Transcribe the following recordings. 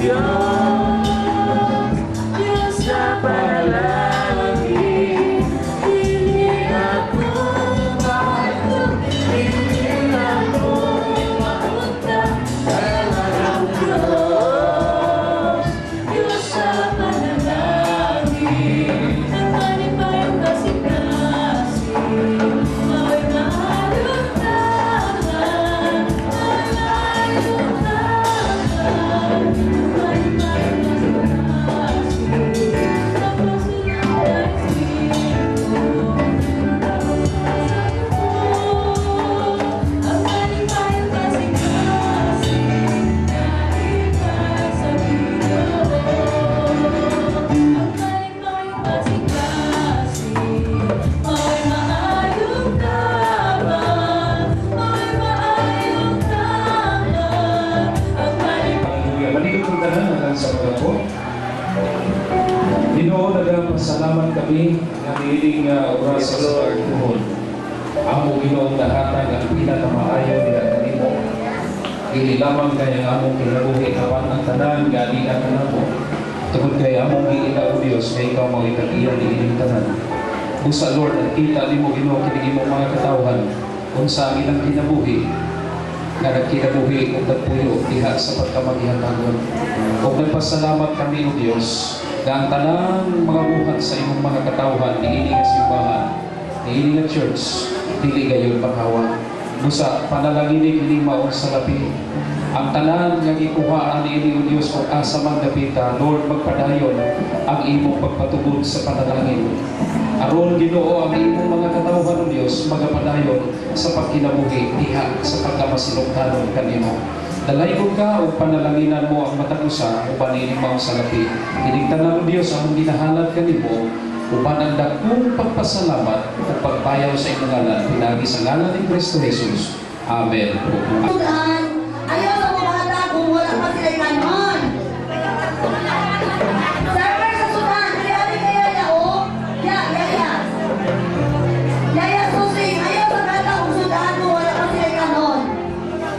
Diyos, Diyos sa panalangin. Dili ako dili ako maunta ang Diyos, Diyos sa panalangin. Ang malipayong kasing-kasing, mao'y maayong taman, mao'y maayong taman. Ang malipayong kasing-kasing, nagpasulong na Espiritu, sa ang malipayong kasing-kasing, naipay sa Ginoo. Ang malipayong kasing-kasing, mao'y maayong taman, mao'y maayong taman. Ang malipayong Hallelujah. Malikot kong tanan hanggang sa pagako. Ginoo, nagapasalamat kami nga niining oras sa pagtuhod. Amo Ginoong nahatag ang pinakamaayo diha kanimo. Dili lamang kay ang among kinabuhi apan ang tanan nga diha kanamo. Tungod kay among giila, O Dios, nga ikaw mao tag-iya niining tanan. Busa, Lord, ang kita nimo, Ginoo, kini imong mga katawhan unsa ang ilang kinabuhi nga nagkinabuhi ug nagpuyo diha sa pagkamagihatagon. Ug nagpasalamat kami, O Dios, nga ang tanang mga buhat sa imong mga katawhan niini nga simbahan, niini nga church, dili gayon makawa. Busa panalangini kining maong salapi. Ang tanan nga gikuhaan niini, O Dios, kung asa man dapita, Lord, magpadayon ang imong pagpatugod sa panalangin. Aron, Ginoo, ang imong mga katawhan, O Dios, magapadayon sa pagkinabuhi diha sa pagkamasinugtanon kanimo. Dalaygon ka ug panalanginan mo ang matag usa uban niining maong salapi. Kining tanan, O Dios, among ginahalad kanimo uban ang dakong pagpasalamat ug pagbayaw sa imong ngalan pinaagi sa ngalan ni Kristo Jesus. Amen. Sudan, ayaw sa mga bata kung wala pa sila kanon. Server sa Sudan, kaya kaya ya o. Ya, ya, ya. Yaya Susing, ayaw sa bata kung Sudan kung wala pa sila kanon.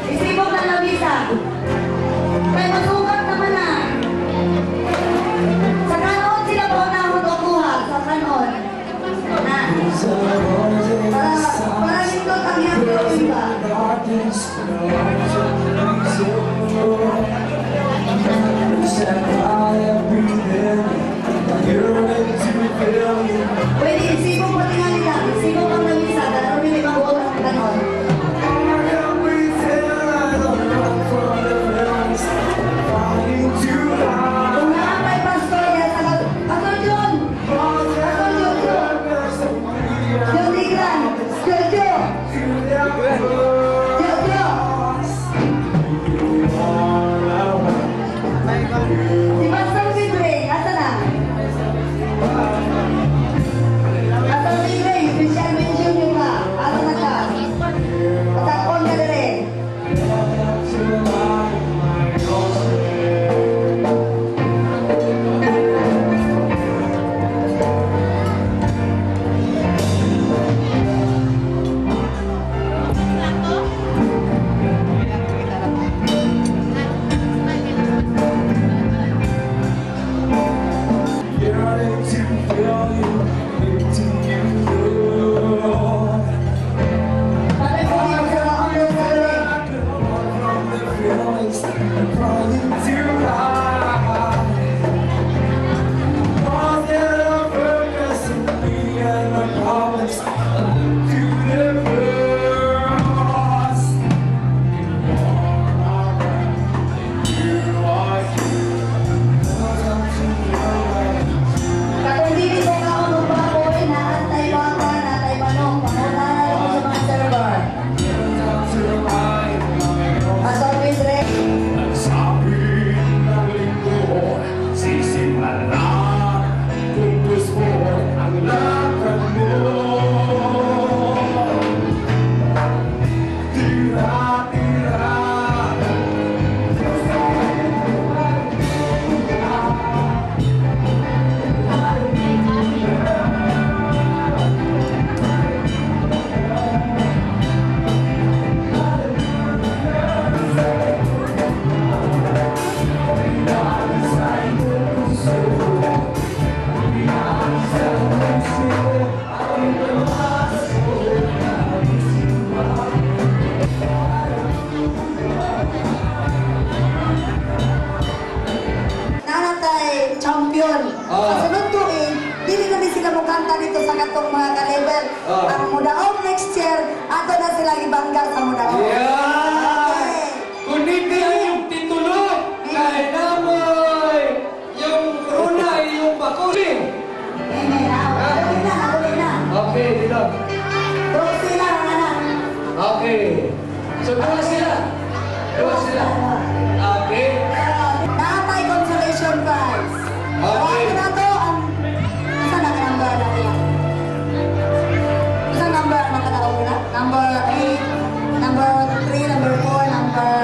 Isibog na lamisa. Kay masugat naman na. Sa kanon sila paunahon o kuha. Sa kanon. Na. Para nindot ang iyang iba. Pwede isibog pa tingnan nila. Isibog ang lamisa. Dahil hindi mabuot ang kanon. Kung naapay pastor yan sa Pastor John! Pastor John! John! John Digran! John John! John John! Si Pastor Bidre, asa na? Pastor Bidre, special mention yun ka. Asa na ka? Patakon ka dire. Sabi ko yung sa kaon sa dire. Katong dili ko kaon og baboy, naantay baka, natay manok. Pangutana lang ko sa mga server. Pastor Bidre. Dayon. Ah. Sa sunod tuig, dili na ni sila mokanta dito sa katong mga ka-level. Ah. Ang mudaog next year, ato na sila ibangga sa mudaog. Yeah! Okay. Kuniti ang iyong titulo, kay namoy yung krona yung bakusin. Eh, ah, uli na, uli na. Okay, dito. Group sila, ang anak. Okay. So, duha sila. Duha sila. Okay. Natay consolation prize. Okay. Ako na to ang isa na number na kaya. Isa number na kadaog na. Number 8, number 3, number 4, number.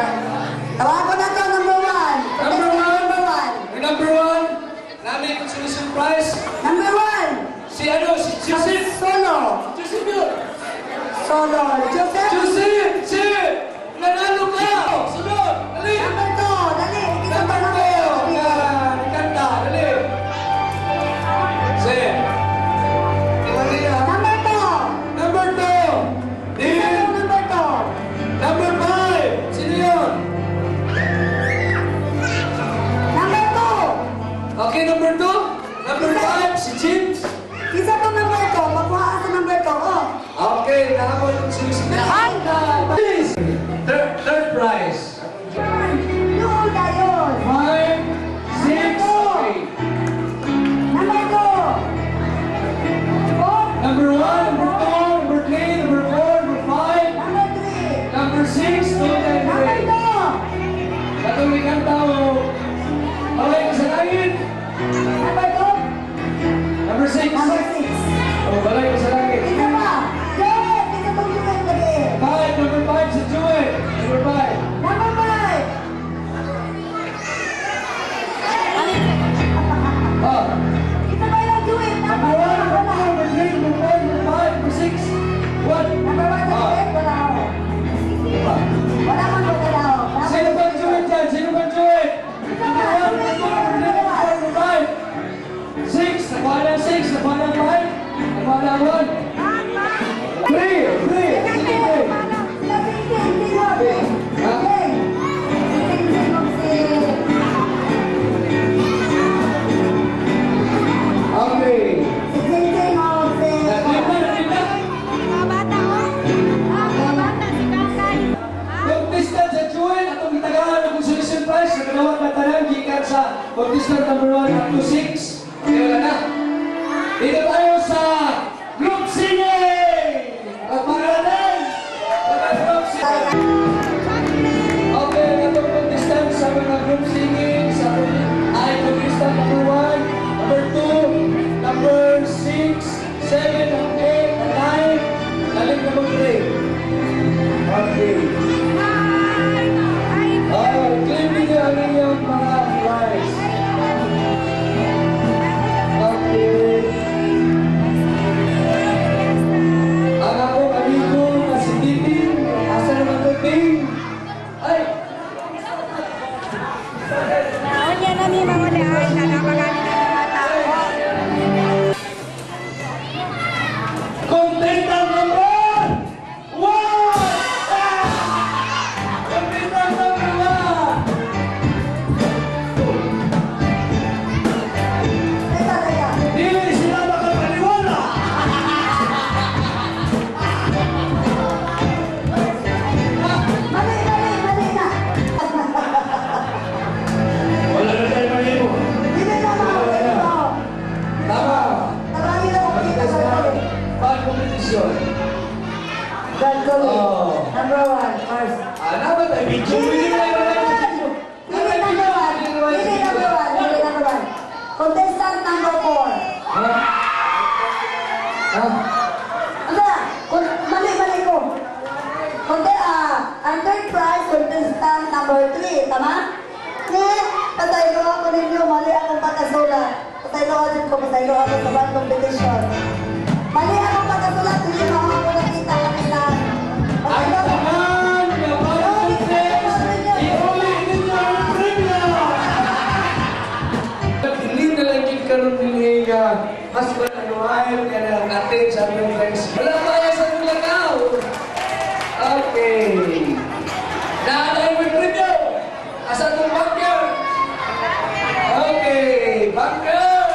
Tawag ko na to number 1. Number 1. Number 1. Number 1, namin consolation prize. Number 1. Si ano, si Joseph. Solo. Joseph yun. Solo. Joseph. Joseph! Si! Nanalo ka! Sunod! Dali! Number 2. Dali. Ikisa pa Number na 2! Yan! Kanta! Dali! Si! Maria. Number 2. Number 2! Din! Number 2. Number 5! Sino yun? Number 2. Okay, number 2? Number 5, si James. Isa pa number 2. Makuha ka sa number 2. Oh. Okay, nakakuha yung si Please! Third prize. Noon dayon. 5, 6, 8. Number 2. Four. Number 1, number 2, number 3, number 4, number 5, Number 3. number 6, 2, and Number 3. 2. Katuloy kang tao. Balay ka sa langit. Number 2. Number 6. Number 6. Oh, balay ka sa langit. Isa pa. Joel. Isa pang Joel lagi. 5, number 5 si Joel. Number 5. Number 5. Ah. Isa pa yung Joel. Number 1, number 2, number 3, number 4, number 5, number 6. 1. Number 1 sa Ah. Joel. Wala ako. Wala kang wala ako. Sino ba ang Joel dyan? Sino ba ang Joel? Number 1, number 2, number 3, number 4, number 5. 6. Nakuha na 6. Nakuha na 5. Nakuha na 1. 3. 3. Sino 3? Sila si Sing Sing mo. Ha? Sing. Sing Sing mo si. Okay. Si Sing Sing mo si. Nakuha na, nakuha na. Mga bata, oh. Mga bata, si Kakay. Contestant sa Jewel, atong gitagaan ang consolation prize sa dalawang katanan gikan sa contestant number 1 up to 6. Okay, wala na. Dito tayo sa group singing! Pagpagalan natin! Mga group singing! Okay, ang atong contestant sa mga group singing sa ay contestant number 1, number 2, number 6, 7, 8, 9, lalim number 3. Okay. Oh, claim ninyo ang inyong mga prize. Okay. Ang akong amigo nga si Titing, asa naman to, Ting? Ay! Naon na ni mga leay, nalapagani na mga tao. Contestant number 1! Ah! Contestant number 1! Teka, teka. Dili sila makapaniwala! Mali, mali, mali na. Wala na tayo malimo. Hindi na ma. Tama! Marami na akong kita sa mali. Bad competition. God go. Oh. Number 1, first. Ah, dapat ay video. Hindi na tayo video. Pili number 1. Pili number 1. Pili number 1. Contestant number 4. Ha? Ha? Ano na? Mali, mali ko. Ang third prize, contestant number 3. Tama? Eh, pasaylo ako ninyo. Mali akong pagkasulat. Pasaylo ako din ko. Pasaylo ako sa band competition. Mali akong pagkasulat. Hindi mo ako nakita kanila. Ang Pasaylo ako. tanan nga bad contest, iuli ninyo ang premyo! Hindi na lang yun karon dinhi nga husband and wife nga nag-attend sa atong Thanksgiving. Wala pa sa lakaw. Okay. Naanay mo yung premyo. Asa itong banker? Okay, banker!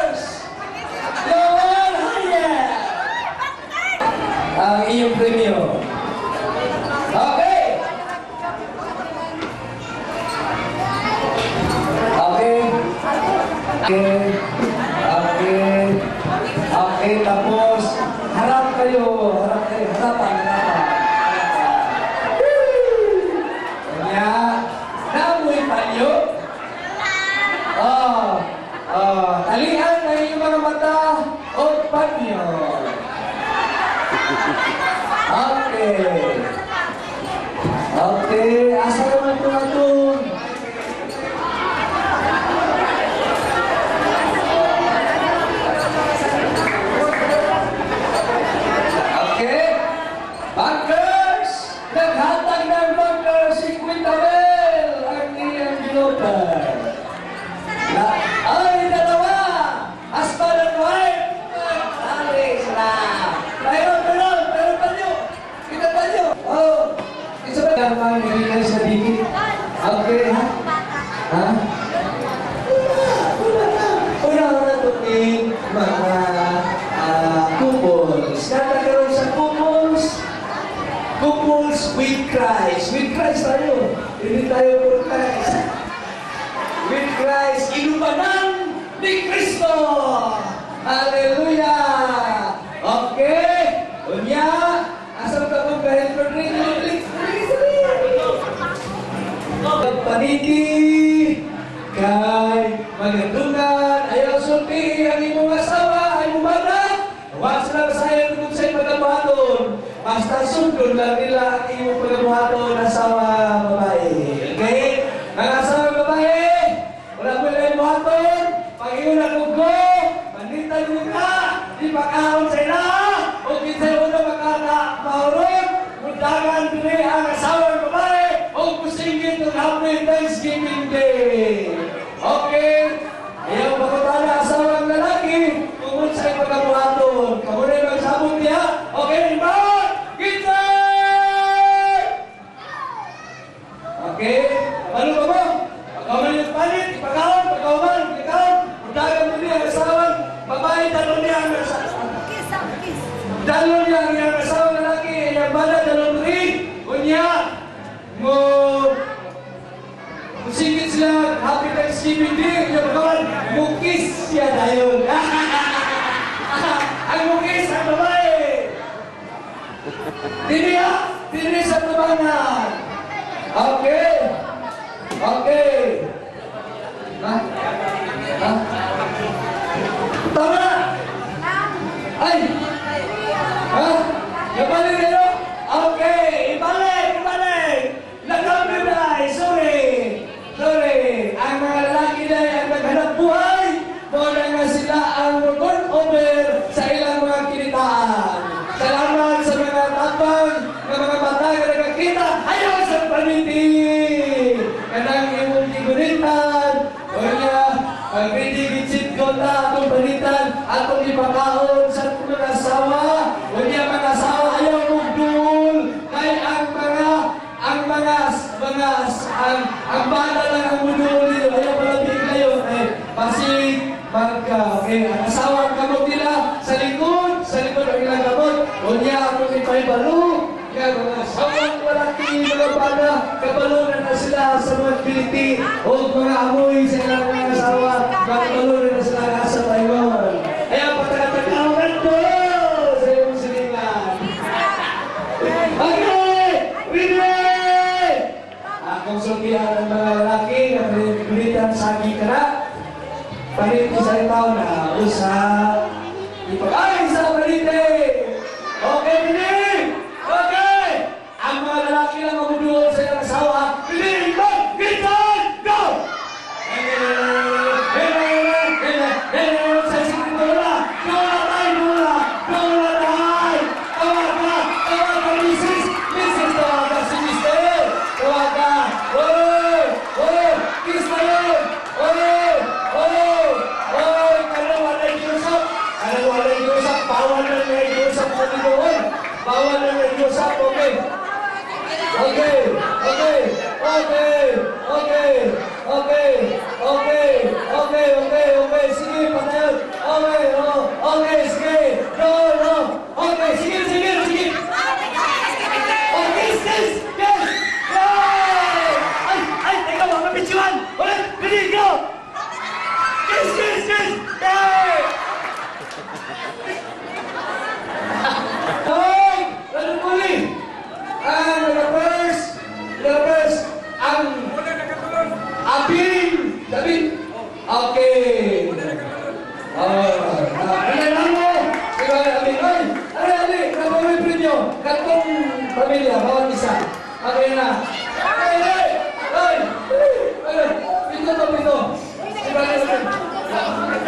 Okay. Okay, tapos harap kayo, harap kayo, harapan, harapan. Kanya, naamoy panyo? Oh, talian ang inyong mga mata o panyo. Okay. Okay, asa naman po natin? Okay. Bankers! Naghatag ng bankers 50 mil ang iyang gilupan. Ay, dalawa! Husband and wife! Magtali sila! Meron, meron! Meron pa nyo! Kita pa nyo! Oh! Isa ba ang mga nagiging sa dikit? Okay, ha? Ha? Una-una ito mga couples. Natakaroon sa couples, couples with Christ. With Christ tayo. Hindi tayo for Christ. With Christ, inubanan ni Kristo. Hallelujah! Okay. Unya, asa ka kong ka-helper rin? Paniki kay magadungan ayaw sulti ang imong asawa ay mumana wa sila sayon kung sa'y pagabuhaton, basta sundon lang nila ang imong pagabuhaton, asawa babae. Okay, mga asawa babae, wala mo nila buhaton. Pag-iyon ako go manitan mo ka di pakaon sa ila o kinsay una makaka maurot mudagan diri ang asawa babae o kusingit ng Happy Thanksgiving Day. Okay? Ayaw makutana asawang lalaki kung unsay pagabuhaton. Kamu na magsabot niya. Okay, lima! Kinsa! Okay? Ano ba mo? Pagkaman yung palit, ipakaon, pagkaman, ipakaon. Mudagan mo niya ang asawang babae, dalo niya ang asawa. Dalo niya ang iyang asawang lalaki, iyang bana, dalong rin. Unya, mo musingit sila, Happy Thanksgiving Day, yung pagkawan, mukis siya dayon. Ang mukis, ang babae. Dini ha? Dini sa tubangan. Okay. Okay. Ha? Ha? Tama! Ay! Ha? Nabalik kayo? Okay! Ibalik! Ibalik! Nagkamli na! Sorry! Sorry! Ang mga lalaki na ang naghanap buhay, muna nga sila ang turn over sa ilang mga kinitaan. Salamat sa mga tapang ng mga bata nga nagkakita. Ayaw sa paniti! Kanang imong gigunitan. O niya, pag-ready ko na atong panitan, atong ipakaon sa mga asawa. O niya, mga asawa, ayaw mong duol. Kay ang mga ang bata lang ang muduol nito. Ayaw palabig kayo. Eh, basig, magka, okay, ang asawa ang kamot nila sa likod ang ilang kamot. O niya, atong ipaibalo. Kaya mga asawang walaki, mga bata, kabalunan na sila sa mga kiliti o mga amoy sa ilang mga asawa, kabalunan na sila nasa Taiwan. Kaya pagkakataon to sa iyong silingan. Okay! Ready! Akong sultihan ang mga lalaki na pinipilitan sa aking kanak. Paniti sa itaw na usap. Ipag-ay sa paniti! Okay, ready? Okay! Ang mga lalaki lang mamuduol sa ilang asawa. Ready? Go! Gintan! Go! Mrs. Mrs. Tawaga si Mr. Tawaga! Oy! Oy! Kiss na yun! Oy! Oy! Oy! Kanang walay giusap! Kanang walay giusap! Alvin. Okay. Ano na mo? Diba, Alvin? Ay, ay, Alvin, nabawi premyo. Katong pamilya, bawat isa. Okay na. Ay, ay, ay, ay, pito to, pito. Diba, Alvin?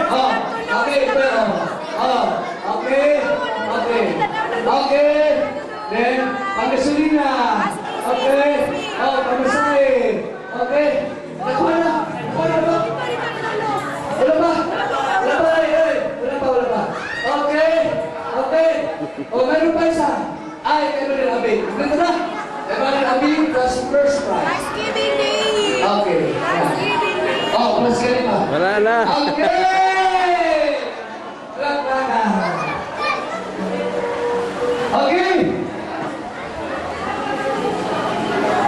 Oh, okay, pero, oh, okay, okay, okay. Then, panggasolina. Okay, oh, pamasahe. Okay. Nakuha na, nakuha na ba? Wala pa? Wala pa, ay, ay. Wala pa, wala pa. Okay, okay. O, meron pa isa. Ay, kay Brother Abi. Dito na. Kay Brother Abi plus first prize. Thanksgiving Day! Okay. Thanksgiving Day! Oh, plus ganun pa. Wala na. Okay! Palakpakan. Okay!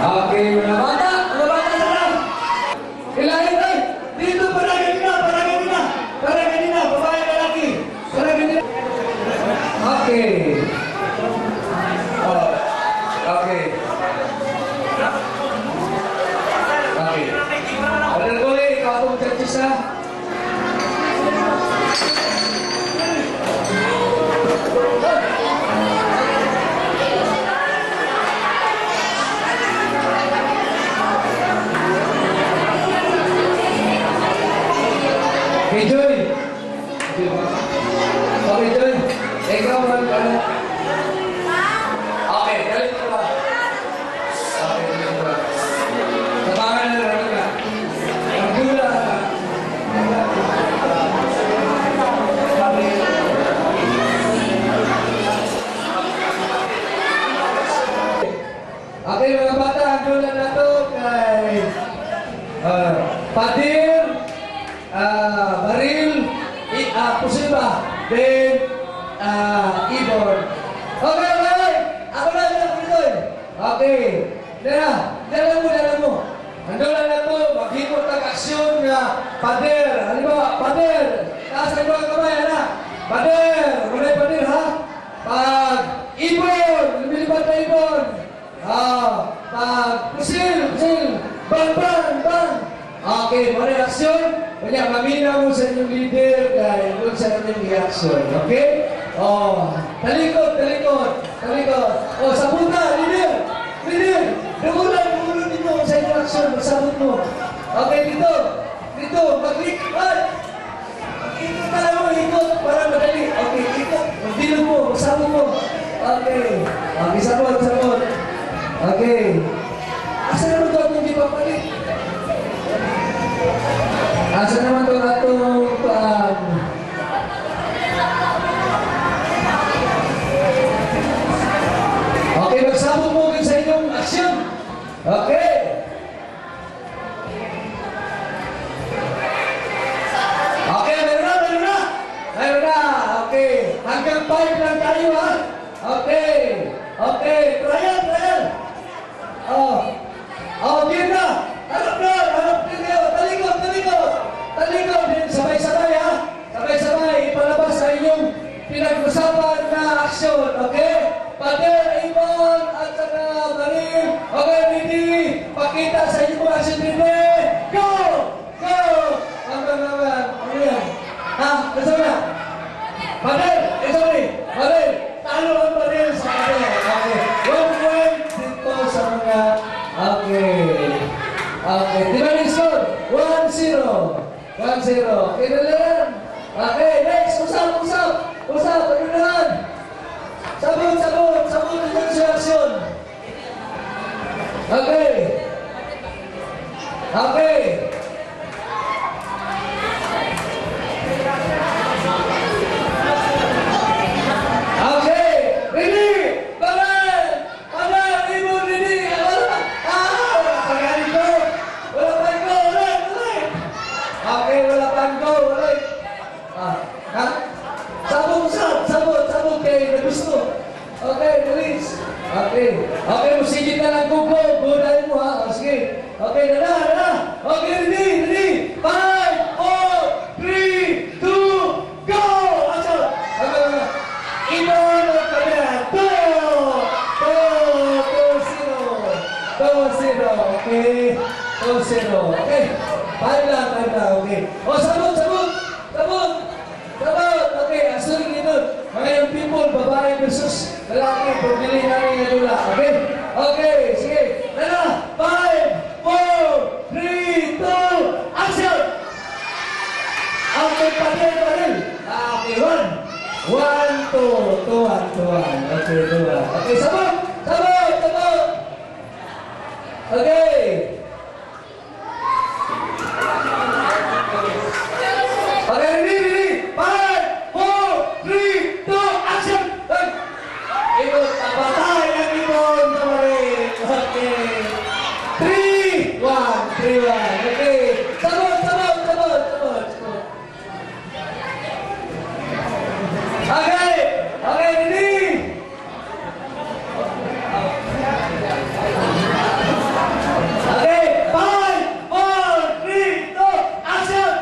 Okay, mga bata! Mga bata sa harap! Kailangan tayo! Dito, para ganina! Para ganina! Para ganina! Babae, lalaki! Para ganina! Okay. Oh, okay. Okay. Brother Goli, ikaw akong judges ha. Okay, Joy. Okay, Joy. Ikaw mag ano? Okay, galing ko ba? Okay, galing ko ba? Tabangan na lang ka. Ang gula ka. Okay. Okay, mga bata, ang gula na to kay Padir, Baril, Pusil ba? Then, Ibon. Okay, okay! Ako na, ako na, ako. Okay. Dala, dala mo, dala mo. Ang dala na to, maghimot ang aksyon nga pader. Halimbawa, pader. Taas ang mga kamay, ana. Pader. Wala pader, ha? Pag ibon, lumilipad na ibon. Pag pusil, pusil. Bang, bang, bang. Okay, mga reaksyon. Kanya, maminaw mo sa inyong leader dahil doon sa inyong reaksyon. Okay? Oh, talikod, talikod, talikod. Oh, sabuta, leader! Leader! Dumulan, dumulan ninyo sa inyong aksyon. Magsabot mo. Okay, dito. Dito, mag-click. Ay! Ikot tayo, ikot. Para madali. Okay, ikot. Magbilog mo, magsabot mo. Okay. Okay, sabot, sabot. Okay. Asa naman ito atong gipapalit? Asa naman ito atong paan? Okay, magsabot mo sa inyong aksyon. Okay. Okay, meron na, meron na. Meron na. Okay. Hanggang 5 lang tayo, ha? Okay. Okay. Trial, trial. Oh. Oh, game na. Harap na. Harap din kayo. Talikod, talikod. Talikod. Sabay-sabay, ha? Sabay-sabay. Ipalabas sa inyong pinag-usapan na aksyon. Okay? Pader, ibon, at saka baril. Okay, ready? Pakita sa inyong mga aksyon. Ready? Go! Go! Hanggang naman. Ano yan? Ha? Nasa na? Pader! Eh, sorry! Baril! Talo ang baril sa pader. Okay. 1 point dito sa mga... Okay. Okay. Di ba yung score? 1-0. 1-0. Okay na lang. Okay, next. Usap, usap. Usap. Ano na lang? Sabot, sabot. Sabot yung sa aksyon. Okay. Okay. Okay. Ready? Baril! Baril! Ibon, ready! Wala! Ah! Wala pa nga go! Wala pa go! Ulit! Ulit! Okay, wala pa go! Ulit! Ah, ha? Sabog, sab! Sabog! Sabog kay nagusto. Okay, release. Okay. Okay, musigit na lang go, go. Go dahil mo ha. O, sige. Okay, na na, na. Okay, ready, ready. 5, 4, 3, 2, go! Action! Okay, Ibon ang kamera. 2, 2, 2, 0. 2, 0. Okay. 2, 0. Okay. Five lang, five lang. Okay. Oh, sabot, sabot! Sabot! Sabot! Okay, ang sunod nito. Mga young people, babae versus lalaki, pagpili namin nga dula. Okay? Okay, sige. Nana, five, four, three, two, action! Okay, padel, padel. Ah, okay, one. One, two, two, one, two, one. Okay, two, one. Okay, sabot! Sabot! Sabot! Okay. Okay, ready, ready. Five, four, three, two, action! Ay! Ikot, patay ang ibon sa marin. Okay. Three, one, three, one. Okay. Sabot, sabot, sabot, sabot, sabot. Okay! Okay, ready? Okay, five, four, three, two, action!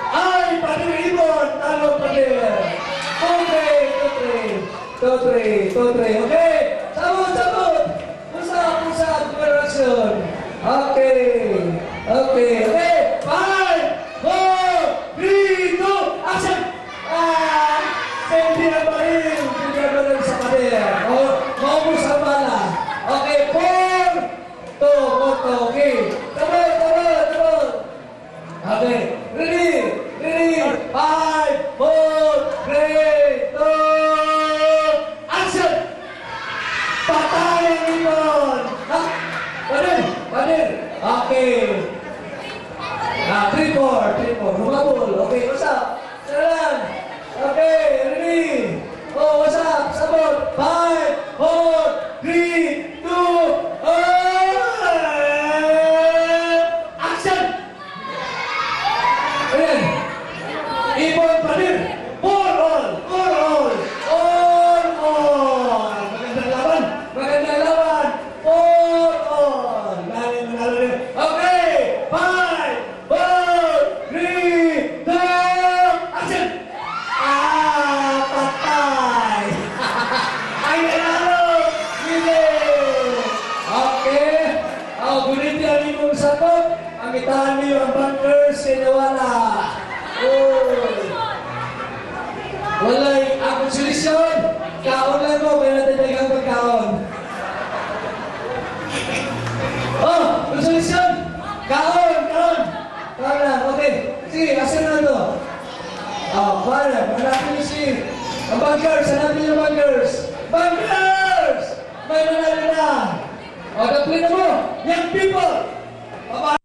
Ay, pader ibon, talo pader. Two, three, two, three. Two, three, two, three. Okay, sabot, sabot. Usap, usap, correction. Okay, okay, okay. Five, four, three, two, action! Ah, sindi ang baril. Sindi ang baril sa pader. Oh, maubos ang bala. Okay, four, two, four, two. Okay. Sabot, sabot, sabot. Okay, ready, ready, five, four, three, two, action! Patay ang ibon! Ha? Pader, pader. Okay. Ah, three, four, three, four. Humabol. Okay, what's up? Salam. Okay, ready. Oh, what's up? Sabot. Five, four, three, two, oh, action! Ayan. Ibon pader. Four all. Four all. All all. Magandang laban. Magandang laban. Four all. Lalo, manalo rin. Okay. Five, four, three, two, action! Ah, patay. Ay, nanalo. Hindi. Okay. Oh, guniti ang imong sakop. Ang itahan niyo ang bunkers, sinawala. Uy. Walay akong solusyon. Kaon lang mo, kaya natin daghang pagkaon. Oh, ang solusyon. Kaon, kaon. Kaon lang, okay. Sige, asan na to? Oh, para, hanapin niyo si ang bunkers, hanapin niyo bunkers. Bunkers! May manalo na. O, daplin na mo. Young people. Baba.